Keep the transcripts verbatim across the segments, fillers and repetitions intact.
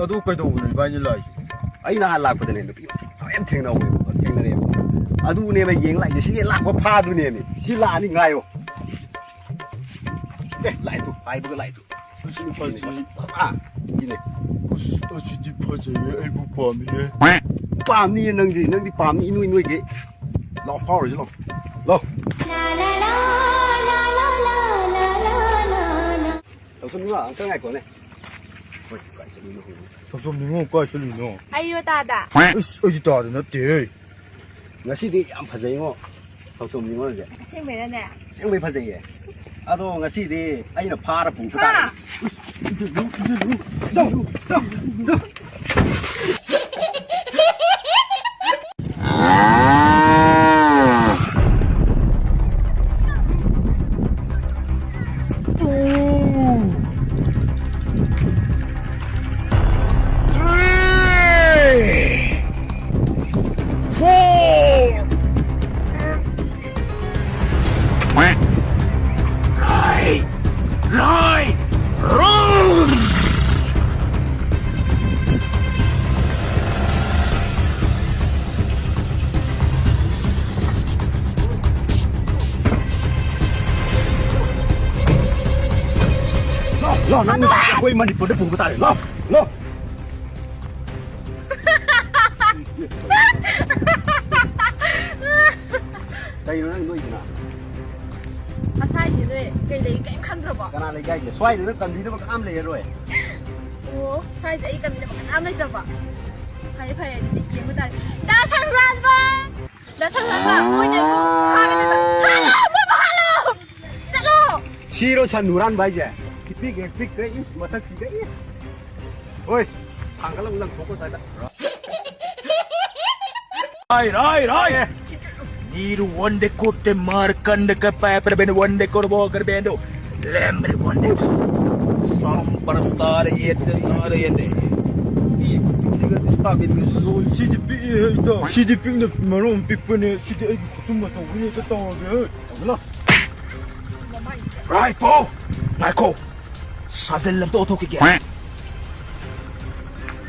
ꯑꯗꯨ ꯀꯩꯗꯧꯕꯅꯣ ꯏꯕꯥꯅꯤ ꯂꯥꯛꯏꯁꯦ? ꯑꯩ ꯅꯍꯥꯟ ꯂꯥꯛꯄꯗꯅꯦ, ꯅꯨꯄꯤ ꯃꯌꯥꯝ ꯊꯦꯡꯅꯍꯧꯋꯦꯕꯀꯣ, ꯊꯦꯡꯅꯔꯦꯕ꯫ ꯑꯗꯨꯅꯦꯕ ꯌꯦꯡ ꯂꯥꯛꯏꯁꯦ, ꯁꯤꯒꯤ ꯂꯥꯛꯄ ꯐꯥꯗꯨꯅꯦꯃꯤ꯫ ꯁꯤ ꯂꯥꯛꯑꯅꯤ, ꯉꯥꯏꯌꯣ꯫ ꯑꯦ, ꯂꯥꯛꯑꯦ ꯇꯨ, ꯍꯥꯏꯕꯒ ꯂꯥꯛꯑꯦ ꯇꯨ꯫ ꯑꯁꯤ ꯅꯨꯄꯥꯁꯤ꯫ ꯑꯥ, ꯁꯤꯅꯦ꯫ ꯑꯁ, ꯑꯁꯤꯗꯤ ꯐꯖꯩꯌꯦ, ꯑꯩꯕꯨ ꯄꯥꯝꯃꯤꯌꯦ꯫ ꯄꯥꯝꯅꯤꯌꯦ ꯅꯪꯗꯤ, ꯅꯪꯗꯤ ꯄꯥꯝꯅꯤ, ꯏꯅꯣꯏ ꯅꯣꯏꯒꯩ꯫ ꯂꯥꯎ, ꯐꯥꯎꯔꯁꯤ ꯂꯥꯎ꯫ ꯂꯥꯎ꯫ ꯇꯧꯁꯟ ꯃꯤꯉꯣ, ꯑꯝꯇ ꯉꯥꯏꯈꯣꯅꯦ꯫ ꯍꯣꯏ, ꯀꯥꯏ ꯆꯠꯂꯤꯅꯣ ꯈꯪꯗꯦ꯫ ꯊꯣꯛꯆꯣꯝ ꯅꯤꯉꯣ, ꯀꯥꯏ ꯆꯠꯂꯤꯅꯣ? ꯑꯩꯔꯣ ꯇꯥꯗ? ꯏꯁ, ꯑꯩꯗꯤ ꯇꯥꯗ ꯅꯠꯇꯦꯍꯦ꯫ ꯉꯁꯤꯗꯤ ꯌꯥꯝ ꯐꯖꯩꯉꯣ, ꯊꯣꯛꯆꯣꯝ ꯅꯤꯉꯣꯜꯁꯦ꯫ ꯑꯁꯦꯡꯕꯩꯔꯅꯦ? ꯑꯁꯦꯡꯕꯩ ꯐꯖꯩꯌꯦ꯫ ꯑꯗꯣ ꯉꯁꯤꯗꯤ ꯑꯩꯅ ꯐꯥꯔ ꯄꯨꯕ ꯇꯥꯔꯦ꯫ ꯍꯥ? ꯏꯁ, ꯏꯟꯖꯜꯂꯨ, ꯏꯟꯖꯜꯂꯨ, ꯏꯟꯖꯜꯂꯨ, ꯆꯪ, ꯆꯪ, ꯆꯪ꯫ Two, three, four. Right, right, roll. ꯂꯥꯎ, ꯂꯥꯎ, ꯅꯪ ꯑꯩꯈꯣꯏ ꯃꯅꯤꯄꯨꯔꯗ ꯄꯨꯕ ꯇꯥꯔꯦ꯫ ꯂꯥꯎ, ꯂꯥꯎ꯫ ꯀꯩꯅꯣ ꯅꯪ ꯅꯣꯏꯗꯨꯅ? ꯑꯁꯥꯏꯁꯦ ꯅꯣꯏ ꯀꯩ ꯂꯩ ꯀꯩꯝ ꯈꯪꯗ꯭ꯔꯕꯣ? ꯀꯅꯥ ꯂꯩꯒꯦ ꯍꯥꯏꯁꯦ? ꯁ꯭ꯋꯥꯏꯗ ꯅꯪ ꯀꯟꯕꯤꯅꯕ ꯀꯅꯥꯝ ꯂꯩꯔꯔꯣꯏ꯫ ꯑꯣ, ꯁ꯭ꯋꯥꯏꯁꯦ ꯑꯩ ꯀꯟꯕꯤꯅꯕ ꯀꯅꯥꯝ ꯂꯩꯇ꯭ꯔꯕꯣ? ꯐꯔꯦ, ꯐꯔꯦ, ꯑꯗꯨꯗꯤ ꯌꯦꯡꯕ ꯇꯥꯔꯦ꯫ ꯗꯥ ꯁꯪꯕ꯭ꯔꯥꯟꯕ! ꯗꯥ ꯁꯪꯕ꯭ꯔꯥꯟꯕ, ꯃꯣꯏꯅ ꯑꯩꯕꯨ ꯐꯥꯒꯅꯦꯕ꯫ ꯍꯥꯠꯂꯣ! ꯃꯣꯏꯕꯨ ꯍꯥꯠꯂꯣ! ꯆꯠꯂꯣ! ꯁꯤꯔꯣ ꯁꯟ ꯍꯨꯔꯥꯟꯕ ꯍꯥꯏꯁꯦ? ꯏꯄꯤꯛ ꯍꯦꯛ ꯄꯤꯛꯈ꯭ꯔꯦ, ꯏꯁ, ꯃꯁꯛꯁꯤꯒ, ꯏꯁ꯫ ꯍꯣꯏ, ꯊꯥꯡꯒꯠꯂꯒ ꯂꯪꯊꯣꯛꯈ꯭ꯔꯣ ꯁ꯭ꯋꯥꯏꯗ꯫ ꯔꯥꯏ, ꯔꯥꯏ, ꯔꯥꯏ! ꯅꯤꯔꯨ ꯋꯥꯟꯗꯦ ꯀꯣꯠꯇꯦ ꯃꯥꯔ ꯀꯟꯗ ꯀ ꯄꯥꯏ ꯄ꯭ꯔꯕꯦꯟ ꯋꯥꯟꯗꯦ ꯀꯣꯔꯕꯣ ꯒꯔꯕꯦꯟꯗꯣ꯫ ꯂꯦꯝꯕ꯭ꯔꯤ ꯋꯥꯟꯗꯦ ꯀꯣ꯫ ꯁꯥꯝ ꯄꯔꯁꯇꯥꯔ ꯌꯦꯠꯇꯦ ꯇꯥꯔ ꯌꯦꯠꯇꯦ꯫ ꯁꯤꯗꯤ ꯄꯤꯛꯑꯦ ꯍꯦꯛꯇ꯫ ꯁꯤꯗꯤ ꯄꯤꯛꯅ ꯃꯔꯣꯟ ꯄꯤꯛꯄꯅꯦ꯫ ꯁꯤꯗꯤ ꯑꯩꯒꯤ ꯈꯨꯇꯨꯝ ꯑꯆꯧꯕꯅꯦ ꯍꯦꯛꯇ ꯇꯧꯔꯒꯦ ꯍꯦ꯫ ꯇꯧꯁꯤꯜꯂꯣ꯫ ꯔꯥꯏ ꯄꯣ! ꯉꯥꯏꯈꯣ! ꯁꯥꯖꯤꯜ ꯑꯝꯇ ꯑꯣꯊꯣꯛꯈꯤꯒꯦ꯫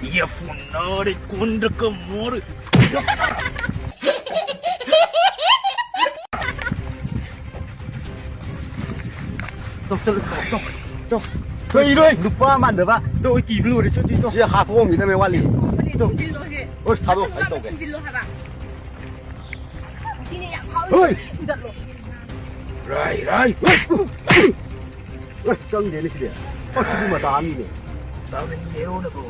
ꯌꯦꯐꯨ ꯅꯥꯔꯦ ꯀꯣꯟꯗ ꯀꯃꯣꯔ꯫ ꯇꯧ, ꯆꯠꯂꯨ, ꯇꯧ, ꯇꯧ, ꯇꯧ꯫ ꯀꯩꯅꯣ? ꯅꯨꯄꯥ ꯃꯥꯟꯗꯕ꯫ ꯇꯧ, ꯑꯩ ꯀꯤꯕ ꯂꯣꯏꯔꯦ, ꯆꯠꯁꯤ, ꯇꯧ꯫ ꯁꯤ ꯍꯥꯊꯣꯛꯑꯝꯈꯤꯗꯕꯅꯦ ꯋꯥꯠꯂꯤ꯫ ꯇꯧ꯫ ꯊꯤꯟꯖꯤꯜꯂꯣ, ꯁꯤ꯫ ꯍꯣꯏ, ꯊꯥꯗꯣꯛ, ꯑꯩ ꯇꯧꯒꯦ꯫ ꯊꯤꯟꯖꯤꯜꯂꯣ ꯍꯥꯏꯕ꯫ ꯁꯤꯅꯦ ꯌꯥꯝ ꯐꯥꯎꯔꯤ꯫ ꯍꯣꯏ꯫ ꯊꯤꯟꯖꯤꯜꯂꯣ꯫ ꯔꯥꯏ, ꯔꯥꯏ꯫ ꯍꯣꯏ, ꯆꯪꯗꯦꯅꯦ ꯁꯤꯗꯤ꯫ ꯑꯁ, ꯁꯤꯗꯤ ꯃꯇꯥ ꯑꯅꯤꯅꯦ꯫ ꯇꯥꯃꯤꯟꯒꯦꯔꯣ ꯅꯕꯣ?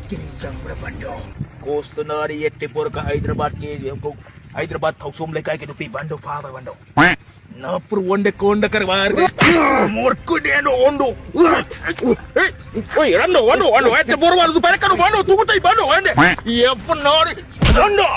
ꯀꯤꯟ ꯆꯪꯕ꯭ꯔꯥ ꯕꯟꯗꯣ? ꯀꯣꯁꯇ ꯅꯥꯔꯤ ꯑꯦꯠꯇꯦ ꯄꯣꯔꯒ ꯍꯥꯏꯗ꯭ꯔꯕꯥꯗꯀꯤ, ꯍꯥꯏꯗ꯭ꯔꯕꯥꯗ ꯊꯧꯁꯣꯝ ꯂꯩꯀꯥꯏꯒꯤ ꯅꯨꯄꯤ ꯕꯟꯗꯣ ꯐꯥꯕ ꯕꯟꯗꯣ꯫ ꯅꯥꯄꯨꯔ ꯋꯥꯟꯗ ꯀꯣꯟꯗ ꯀꯔꯕꯥꯔꯒ ꯃꯣꯔꯀꯨꯗꯦꯅꯣ ꯑꯣꯟꯗꯣ꯫ ꯑꯦ, ꯑꯣꯏ, ꯔꯟꯗꯣ, ꯋꯥꯟꯗꯣ, ꯋꯥꯟꯗꯣ, ꯑꯦꯠꯇꯦ ꯄꯣꯔ ꯋꯥꯟꯗꯣ, ꯄꯥꯏꯔꯛꯀꯅꯨ, ꯕꯟꯗꯣ, ꯇꯨꯀꯠꯆꯩ, ꯕꯟꯗꯣ, ꯋꯥꯟꯗꯦ꯫ ꯌꯦꯐꯨ ꯅꯥꯔꯤ, ꯕꯟꯗꯣ꯫